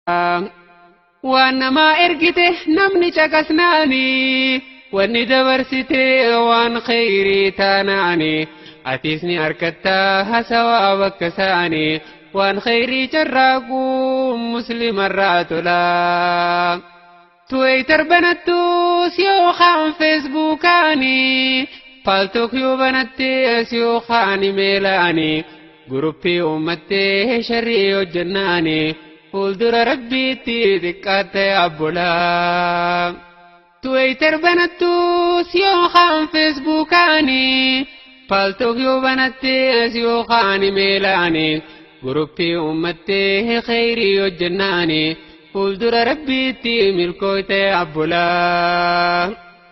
Waan namaa ergite namni caqasnaani, wanni dabarsite waan kheyrii taanaani, atis ni harkattaa hasawaa bakka isaanii, waan kheyrii carraaquu muslimarraa tolaa. Tiwiitar banattus yookaan feesbuukaani, Paltalk yoo banattees yookaan imeelaani, guruppii uummattee sharrii hojjennaani, fuuldura rabbiitti xiqqaatte abbolaa. Tiwiitar banattus yookaan feesbuukaani, Paltalk yoo banattees yookaan imeelaani, guruppii uummattee kheyrii hojjennaani, fuuldura rabbiitti milkooyte abbolaa.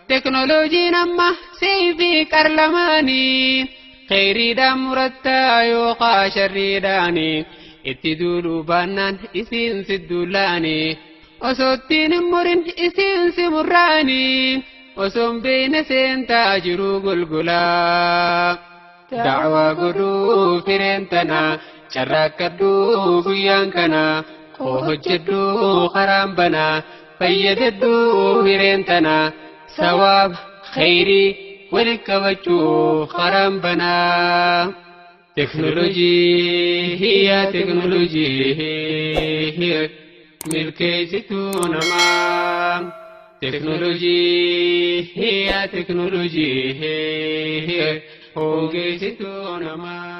Teknooloojiin amma seefii qarlamaanii, kheyriidhaan murattaa yookaan sharriidhaanii, itti duuluu baannaan isiin si duulaanii, osoo ittiin hin murin isiin si murraanii, osoo hin beekne seentaa jiruu golgolaa. Da'waa godhuu fireen tana, carraaqqadhuu guyyaan kana, koo hojjedhuu karaan banaa, fayyadadhuu hireen tana, sawaab kheyrii walitti qabachuu karaan banaa. Teknooloojii yaa teknooloojii milkeessituu namaa. Teknooloojii yaa teknooloojii hongeessituu namaa.